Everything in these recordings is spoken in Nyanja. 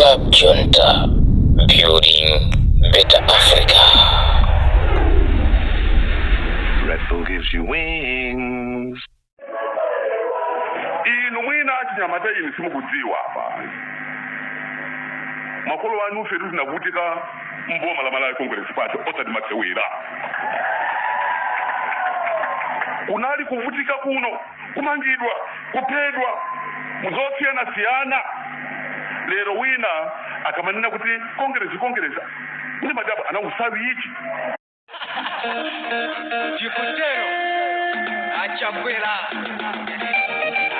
Club Junta, building better Africa. Red Bull gives you wings. Inu mwina achinyamata inu simukudziwa apa makolo anu fetu tinavutika mboma la Malawi Congress Party, osati masewera. Kunali kuvutika kuno, kumangidwa, kuphedwa muzosiyanasiyana. Lero wina akamanena kuti Congress, Congress, ine madaba anausawi ichi. Chikutero achakwera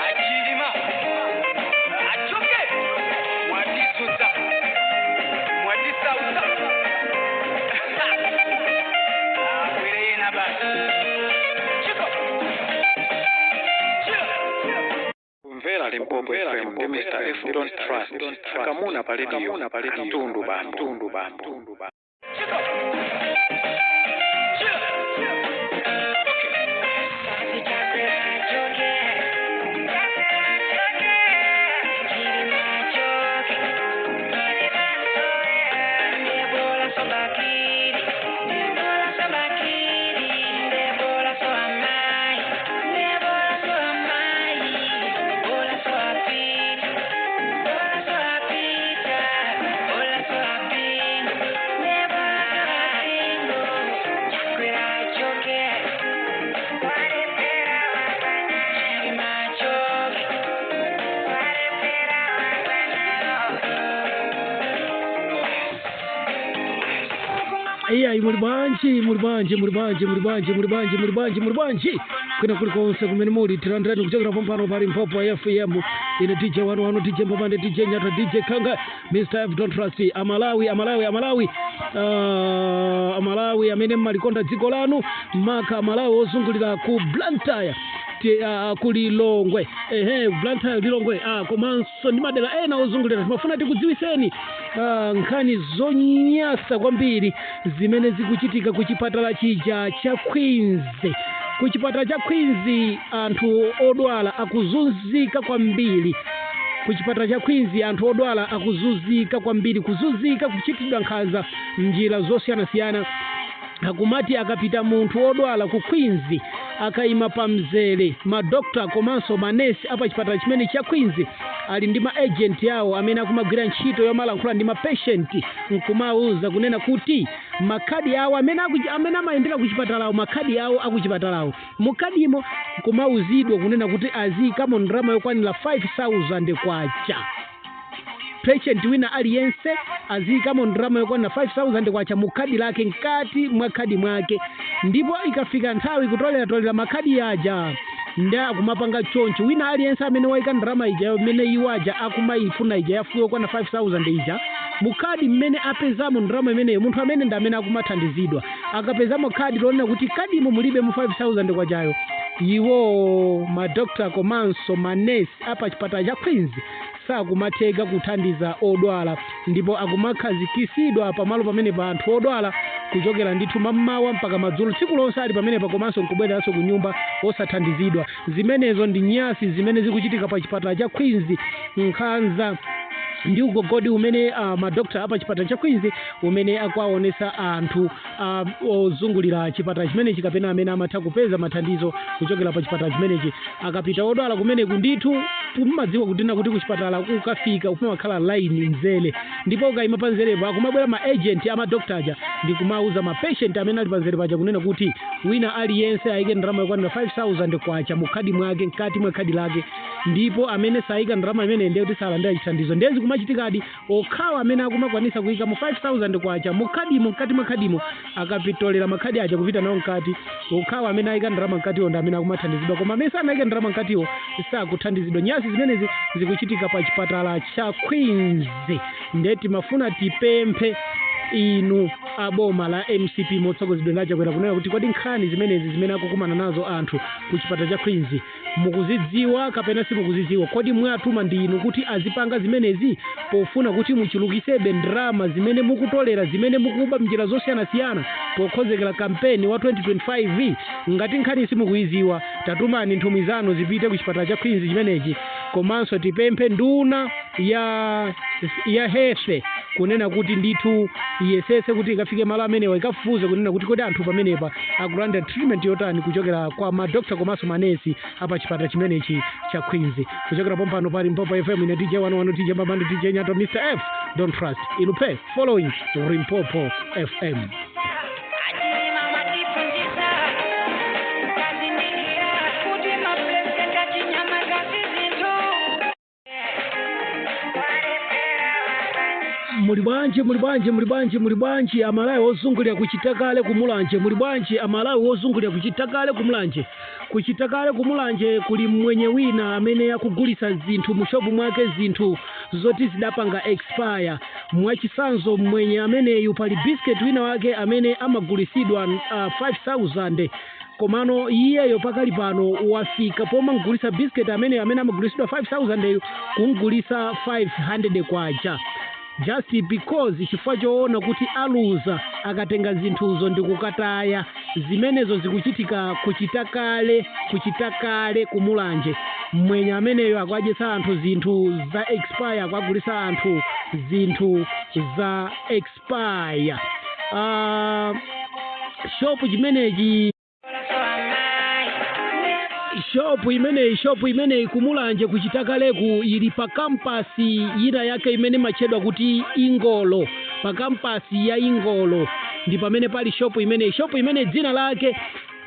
achilima achoke mwatisuza mwatisausa abwereyena basi chiko chiko. Kumvera Limpopo FM ndi Mr F Don't Trust akamuna pa radio katundu bambo. Chiko chiko. Chakwera achoke, Chilima achoke, Debola Sobakiri, Debola Sobakiri, Debola so amai, Debola so amai, Bola so apita, Bola so apita, Bola so apingo, Debola so apingo, Chakwera achoke. Chilima achoke. Iyayi, muli bwanji? Muli bwanji? Muli bwanji? Muli bwanji? Muli bwanji? Muli bwanji? Muli bwanji kwina kulikonse kumene muli? Tilandirani kuchokera pompano pali Limpopo FM. Ine DJ wanu wanu, DJ Mbambande, DJ Nyata, DJ Kanga, Mr F Don't Trust. Amalawi, Amalawi, Amalawi, Amalawi amene mmalikonda dziko lanu, maka Amalawi ozungulira ku Blantyre, ku Lilongwe, ehe, Blantyre, Lilongwe, komanso ndi madera ena ozungulira, timafuna tikudziwiseni nkhani zonyasa kwambiri zimene zikuchitika ku chipatala chija cha Queens. Ku chipatala cha Queens anthu odwala akuzunzika kwambiri. Ku chipatala cha Queens anthu odwala akuzunzika kwambiri, kuzunzika, kuchitidwa nkhanza mnjira zosiyanasiyana. Akumati akapita munthu odwala ku Queens, akayima pa mzere, madokta komanso manesi apa chipatala chimene cha Queens ali ndi ma agent yawo amene akumagwira ntchito yomalankhula ndi ma patient nkumawuza kunena kuti makhadi awo amene amayendera ku chipatalawo, makhadi awo akuchipatalawo, mukhadimo kumauzidwa kunena kuti aziyikamo ndalama yokwanira 5000 kwacha. Patient wina aliyense aziyikamo ndalama yokwanira 5000 kwacha mu khadi lake, mkati mwa khadi mwake. Ndipo ikafika nthawi kutoleratolera makhadi aja, ndi akumapanga choncho: wina aliyense amene wayika ndalama ija imene iwo aja akumayifuna ija yafuyo yokwana 5000 ija mukhadi, mmene apezamo ndalama imeneyo, munthu amene ndi amene akumathandizidwa. Akapezamo khadi lonena kuti khadimo mulibe mu 5000 kwachayo, iwo madokta komanso manesi apa chipatala cha Queens sakumatheka kuthandiza odwala, ndipo akumakhazikisidwa pamalo pamene pa anthu odwala kuchokera ndithu mammawa mpaka madzulo, tsiku lonse ali pamenepa, komanso nkubwereranso ku nyumba osathandizidwa. Zimenezo ndi nyasi zimene zikuchitika pa chipatala cha Queens, nkhanza ndi ugogodi umene madokta apa chipatala cha Queens umene akuwaonesa anthu ozungulira chipatala chimenechi kapena amene amatha kupeza mathandizo kuchokera pa chipatala chimenechi. Akapita odwala kumeneku ndithu mumadziwa kutina kuti kuchipatala ukafika kumakhala line, mzere, ndipo ukayima pa mzerepo akumabwera ma agent ama doctor aja ndi kumauza ma patient amene ali pa mzere paja kunena kuti wina aliyense ayike ndalama yokwanira 5000 kwacha mu khadi mwake, mkati mwa khadi lake, ndipo amene sayika ndalama imene ndiye kuti salandira chithandizo. Ndezi kumachitikadi, okhawa amene akumakwanisa kuyika mu 5000 kwacha mu khadimo, mkati mwa khadimo, akapitolera makhadi aja kupita nawo mkati, okhawa amene ayika ndalama mkatiwo ndi amene akumathandizidwa, koma amene sanayike ndalama mkatiwo sakuthandizidwa. Nyasi zimenezi zikuchitika pa chipatala cha Queens. Ndiye timafuna tipemphe inu aboma la MCP motsogozedwa ndi Achakwera kunena kuti kodi nkhani zimenezi zimene akukumana nazo anthu ku chipatala cha Queens mukuzidziwa kapena simukuzidziwa? Kodi mwatuma ndi inu kuti azipanga zimenezi pofuna kuti muchulukisebe ndalama zimene mukutolera, zimene mukuba mnjira zosiyanasiyana pokonzekera kampeni wa 2025? Ngati nkhani simukuiziwa, tatumani nthumwi zanu zipite ku chipatala cha Queens chimenechi. Komanso tipemphe nduna ya health kunena kuti ndithu iyesese kuti ikafike malo amenewa, ikafufuze kunena kuti kodi anthu pamenepa akulandira treatment yotani kuchokera kwa madokta komanso manesi apa chipatala chimenechi cha Queens. Kuchokera pompano pa Limpopo FM, ine DJ 11 DJ Mbambando DJ Nyato Mr F Don't Trust ilupe following Limpopo FM. Achilima matifunzisa kazindikira kuti mapresident achinyama zinthu. Muli bwanji, muli bwanji, muli bwanji, muli bwanji Amalawi ozungulira kuchitakale kumulanje? Muli bwanji Amalawi ozungulira kuchitakale kumulanje? Kuchitakale kumulanje kuli mwenye wina amene akugulisa zinthu mushopu mwake, zinthu zoti zidapanga expire. Mwachisanzo, mwenye ameneyu pali biscuit wina wake amene amagulisidwa 5000, komano iyeyo pakali pano wafika pomangulisa biscuit amene amagulisidwa 5000 eyo kumgulisa 500 kwacha, just because chifukwa choona kuti aluza akatenga zinthuzo ndi kukataya. Zimenezo zikuchitika kuchitakale kumulanje. Mwenye ameneyo akuadyetsa anthu zinthu za expire, akuagulisa anthu zinthu za expire. Shopu chimenechi, shopu imeneyi kumulanje kuchitakaleku ili pa kampasi ina yake imene imatchedwa kuti Ingolo. Pa kampasi ya Ingolo ndi pamene pali shopu imeneyi. Shopu imene dzina lake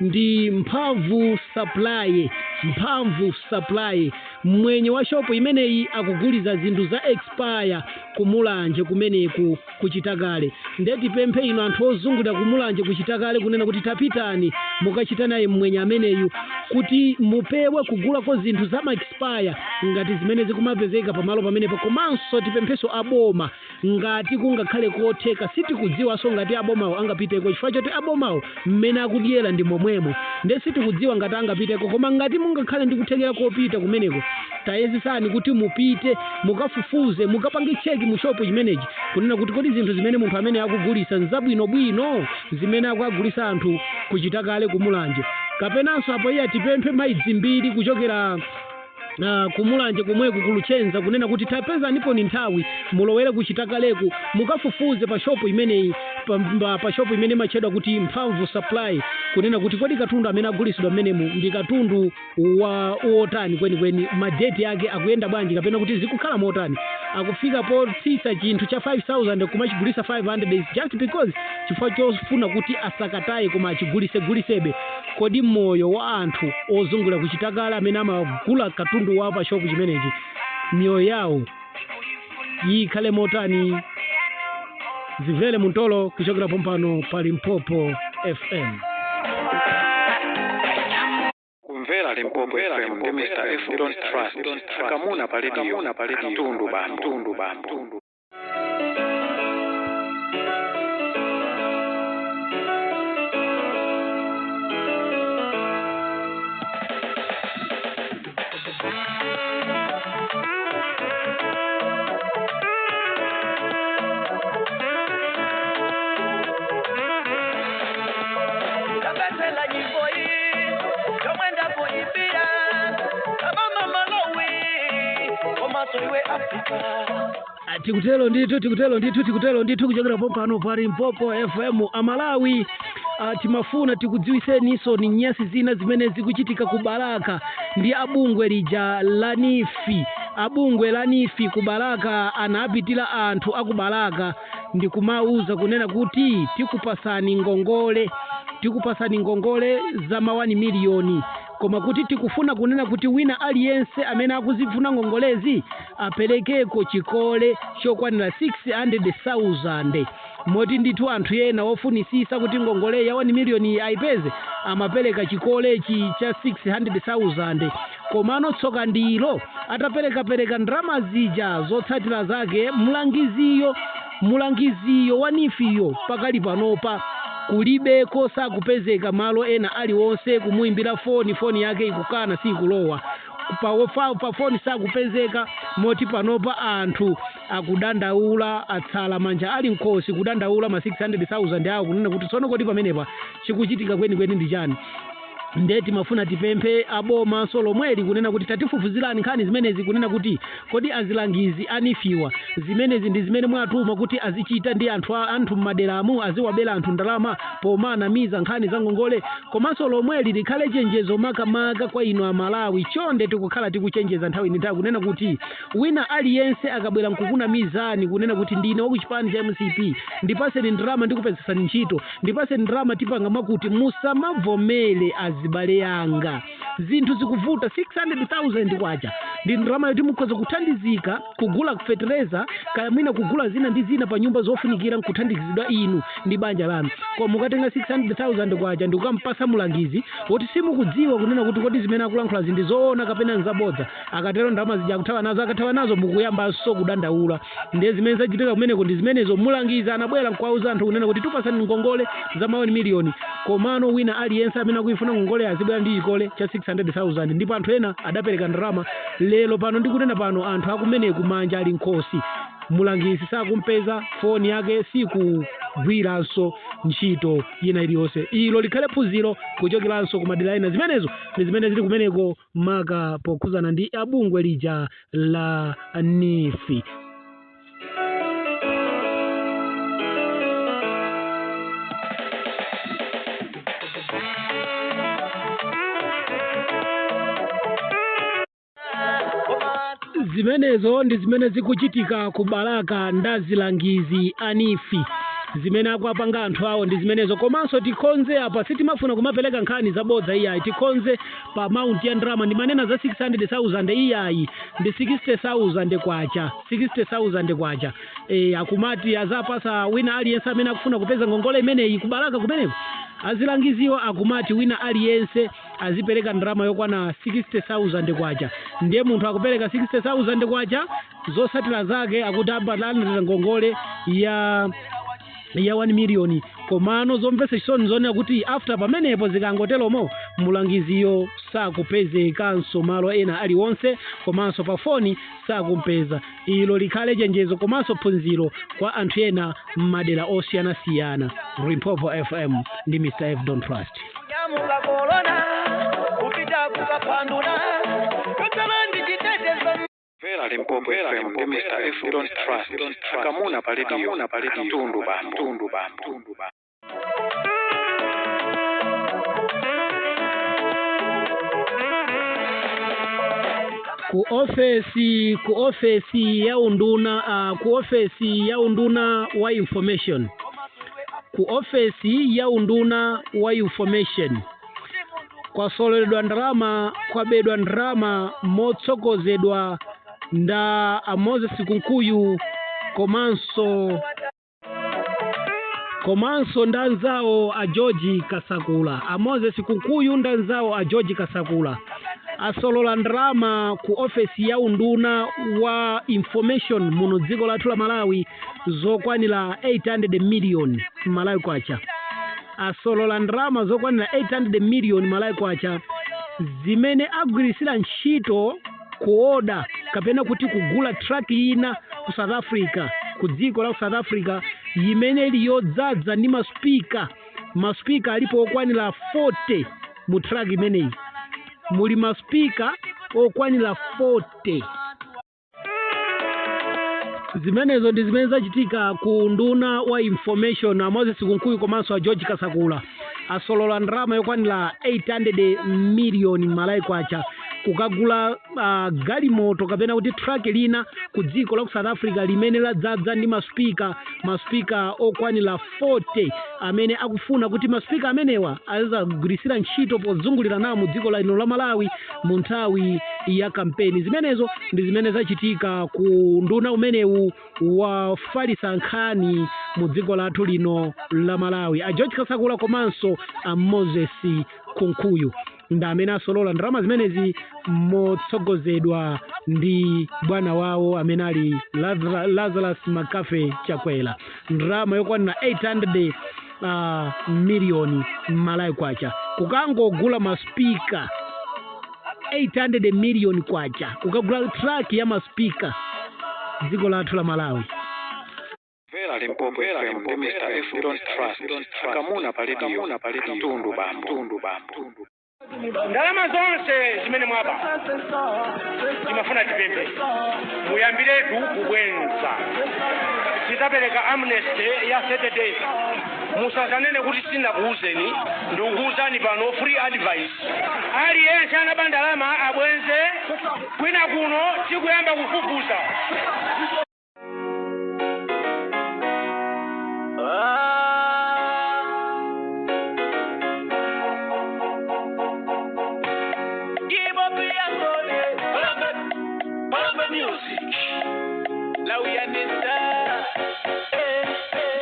ndi Mphamvu Supply. Mphamvu Supply, mwenye wa shopu imeneyi akuguliza zinthu za expire kumulanje kumeneku kuchitakale. Ndetipemphe inu anthu ozungulira kumulanje kuchitakale kunena kuti tapitani mukachita naye mwenye ameneyu kuti mupewe kugulako zinthu za ma expire ngati zimene zikumapezeka pamalo pamenepo. Komanso tipempheso aboma ngati kungakhale kotheka. Sitikudziwanso ngati abomawo angapiteko, chifukwa choti abomawo mmene akudyera ndi momwemo, nde sitikudziwa ngati angapiteko. Koma ngati mungakhale ndi kuthekera kopita kumeneko, tayesesani kuti mupite mukafufuze, mukapange check mu shopu chimenechi kunena kuti kodi zinthu zimene munthu amene akugulisa nzabwinobwino zimene akuagulisa anthu kuchitakale kumulanje. Kapenanso apo iye atipemphe maidzi mbiri kuchokera kumulanje komweku kuluchenza kunena kuti tapezanipo ni nthawi mulowere kuchitakaleku mukafufuze pa shopu imeneyi, pa shopu imene imatchedwa kuti Mphamvu Supply, kunena kuti kodi katundu amene agulisidwa mmenemu ndi katundu wa wotani kwenikweni, madeti ake akuyenda bwanji, kapena kuti zikukhala motani akufika potsitsa chinthu cha 5000 kumachigulisa 500 is just because chifukwa chofuna kuti asakataye koma achigulise gulisebe. Kodi moyo wa anthu ozungulira kuchitakale amene amagula katundu wa pa shopu chimenechi, miyoyo yawo ikhale motani? Zimvere muntolo kuchokera pompano pa Limpopo FM. Kumvera Limpopo FM ndi Mr F Don't Trust akamuna pa radio katundu bambo, tundu bambo. Kabethela nyimbo iyi yomwe ndakuimbira kabama Malawi komanso iwe Africa. Tikutero ndithu, tikutero ndithu, tikutero ndithu kuchokera pompano pa Limpopo FM. Amalawi, timafuna tikudziwiseniso ni nyasi zina zimene zikuchitika ku Balaka ndi abungwe lija la NEEF. Abungwe la NEEF ku Balaka anapitira anthu aku Balaka ndi kumauza kunena kuti tikupasani ngongole, tikupasani ngongole za ma 1 miliyoni, koma kuti tikufuna kunena kuti wina aliyense amene akuzifuna ngongolezi aperekeko chikole chokwanira 600,000. Moti ndithu anthu ena ofunisisa kuti ngongole ya 1 miliyoni ayipeze amapereka chikolechi cha 600,000. Komano tsoka ndilo, ataperekapereka ndalama zija, zotsatira zake mulangiziyo wa NEEF yo pakali panopa kulibeko, sakupezeka malo ena aliwonse. Kumuimbira foni, foni yake ikukana, sikulowa pa foni, sakupezeka. Moti panopa anthu akudandaula, atsala manja ali nkhosi kudandaula ma 600,000 awo, kunena kuti tsono kodi pamenepa chikuchitika kwenikweni ndi chani? Ndiye timafuna tipemphe abomanso lomweli kunena kuti tatifufuzirani nkhani zimenezi, kunena kuti kodi azilangizi a NEEF wa zimenezi ndi zimene mwatuma kuti azichita ndi anthu anthu m'maderamu, aziwabera anthu ndalama pomanamiza nkhani za ngongole? Komanso lomweli likhale chenjezo makamaka kwa inu Amalawi. Chonde, tikukhala tikuchenjeza nthawi ndi nthawi kunena kuti wina aliyense akabwera nkukunamizani kunena kuti ndine wakuchipani cha MCP, ndipaseni ndalama ndikupezesani ntchito, ndipaseni ndalama tipanga mwakuti, musamavomere azibale yanga. Zinthu zikuvuta. 600,000 kwacha ndi ndalama yoti mukhoza kuthandizika kugula fetereza, kaya mwina kugula zina ndi zina pa nyumba zofunikira nkuthandizidwa inu ndi banja lanu. Koma mukatenga 600,000 kwacha ndikukampasa mulangizi woti simukudziwa kunena kuti kodi zimene akulankhula zindi zoona kapena nzabodza, akatero ndalama zija akuthawa nazo. Akathawa nazo, mukuyambanso kudandaula. Ndiye zimene zachitika kumeneko ndi zimenezo. Mulangizi anabwera nkuwauza anthu kunena kuti tupasani ngongole za ma 1 miliyoni, komano wina aliyense amene akuifuna ngongole azibwera ndi chikole cha 600,000, ndipo anthu ena adapereka ndalama. Lero pano ndikunena pano, anthu akumeneku manja ali nkhosi, mulangizi sakumpeza, foni yake sikugwiranso ntchito ina iliyonse. Ilo likhale phunziro kuchokeranso kumadera ena. Zimenezo ndi zimene zili kumeneko maka pokhuzana ndi abungwe lija la NEEF. Zimenezo ndi zimene zikuchitika ku Balaka ndazilangizi a NEEF. Zimene akuapanga anthu awo ndi zimenezo. Komanso tikonze apa, sitimafuna kumapereka nkhani zabodza iyayi. Tikonze pa amount ya ndalama, ndimanena za 600,000, iyayi, ndi 60,000 kwacha, 60,000 kwacha. Akumati azapasa wina aliyense amene akufuna kupeza ngongole imeneyi ku Balaka kumeneko. Azilangiziwa akumati wina aliyense azipereka ndalama yokwana 60,000 kwacha. Ndiye munthu akupereka 60,000 kwacha, zosatira zake akuti abalandira ngongole ya 1 million. Komano zomvetsa chisoni zonena kuti after pamenepo zikangoteromo, mulangiziyo sakupezekanso malo ena aliwonse, komanso pa foni sakumpeza. Ilo likhale chenjezo komanso phunziro kwa anthu ena m'madera osiyanasiyana. Limpopo FM ndi Mr F Don't Trust. Nyamuka kolona kupita kukaphandula yotsala ndi chitetezo. Mvera Limpopo FM ndi Mr F Don't Trust akamuna pa radio, katundu bambo, tundu bambo. Ku ofesi ya unduna, ku ofesi ya unduna wa information, ku ofesi ya unduna wa information kwasololedwa ndalama, kwabedwa ndalama motsogozedwa nda a Moses Kunkuyu komanso ndanzawo a George Kasakula. A Moses Kunkuyu ndanzawo a George Kasakula asolola ndalama ku ofesi ya unduna wa information muno dziko lathu la Malawi zokwanira 800 million Malawi kwacha. Asolola ndalama zokwanira 800 million Malawi kwacha zimene agwirisira ntchito kuoda kapena kuti kugula truck ina ku South Africa, ku dziko la South Africa, imene ili yodzaza ndi maspika. Maspika alipo okwanira 40 mu truck imeneyi, muli maspika okwanira 40. Zimenezo ndi zimene zachitika ku nduna wa information. A Moses Kunkuyu komanso a George Kasakula asolola ndalama yokwanira 800 million Malawi kwacha kukagula galimoto kapena kuti truck lina ku dziko la ku South Africa limene ladzaza ndi maspika, maspika okwanira 40, amene akufuna kuti maspika amenewa azagwirisira ntchito pozungulira nawo mu dziko lino la Malawi mu nthawi ya kampeni. Zimenezo ndi zimene zachitika ku nduna umenewu wafalisa nkhani mu dziko lathu lino la Malawi. A George Kasakula komanso a Moses Kunkuyu ndi amene asolola ndalama zimenezi motsogozedwa ndi bwana wawo amene ali Lazarus Makafe Chakwera. Ndalama yokwanira 800 miliyoni Malawi kwacha kukangogula maspika, 800 miliyoni kwacha kukagula truck ya maspika dziko lathu la Malawi. Mvera Limpopo FM ndi Mr F Don't Trust akamuna pa radio, katundu bambo, tundu bambo. Ndalama zonse zimene mwaba, timafuna tipemphe muyambiretu kubwenza. Tizapereka amnesty ya 30 days. Musazanene kuti sinakuuzeni. Ndikukuuzani pano, free advice: aliyense anaba ndalama abwenze. Kwina kuno tikuyamba kufufuza.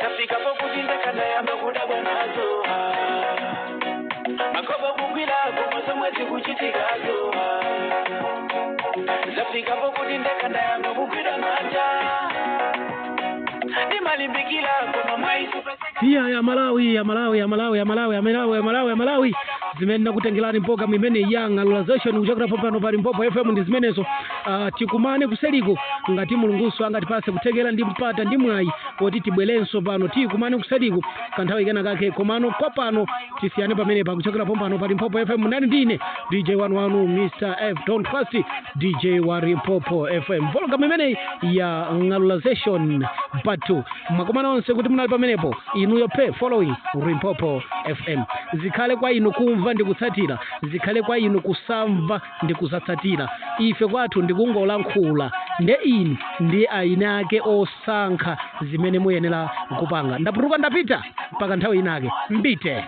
Tafika pokuti ndakandayamba kudabwa nazo, makobo kugwira koma zomwe zikuchitikazo. Zafika pokuti ndakandayamba kugwira manja, ndimalimbikira koma mwaisupeseka. Iya ya Malawi, ya Malawi, ya Malawi, ya Malawi, ya Malawi, ya Malawi, ya Malawi, zimene ndakutengerani mpologalamu imene ya Ng'alulazation kuchokera pano pa Limpopo FM ndi zimenezo. Tikumane kuseliko ngati Mulunguso angatipase kuthekera ndi mpata ndi mwayi woti tibwerenso pano. Tikumane kuseliko kanthawi kena kake, komano kwa pano tisiyane pamenepa. Kuchokera pompano pa Limpopo FM, nani ndine DJ wanu wanu, Mr F Don't Trust, DJ wa Limpopo FM, pologalamu imeneyi ya Ng'alulazation part 2. Mwakomana onse kuti munali pamenepo inuyo pe following Limpopo FM. Zikhale kwa inu kumva ndi kutsatira, zikhale kwa inu kusamva ndi kusatsatira. Ife kwathu ndikungolankhula, nde inu ndi aine ake osankha zimene muyenera kupanga. Ndapuluka, ndapita mpaka nthawi inake. Mbite.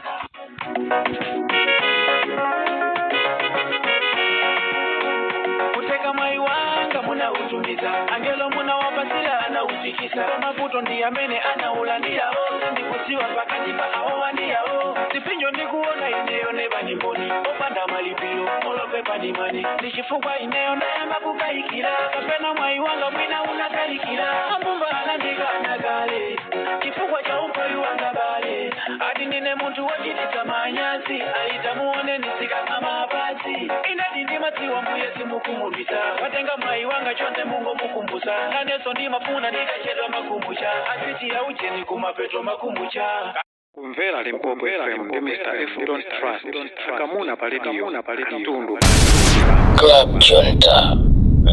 Kuteka mwayi wanga munautumiza angelo, munawapasira anaufikisa mavuto, ndi amene anaulandirawo. Ndikudziwa pakati pa awo wandiyawo zipinjo, ndikuona ineyo nebanimboni opanda malipiro olopepa ndimani. Ndi chifukwa ineyo ndayamba kukayikira kapena mwayi wanga mwina unakalikira. Ambumba anandikana kale chifukwa cha umphawi wanga bale, ati ndine munthu wochititsa manyazi, aitamuone nisikang'amapasi. Inati ndimadziwa mbuye simukumulwisa, watenga mwayi wanga chonse mungomukumbusa. Nanenso ndimafuna ndikachedwa makumbucha asiti ya ucheni kumapeto makumbucha. Kumvera Limpopo FM ndi Mr F Don't Trust akamuna pa radio katundu. Club Junta,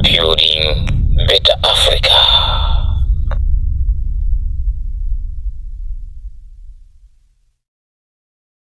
building better Africa.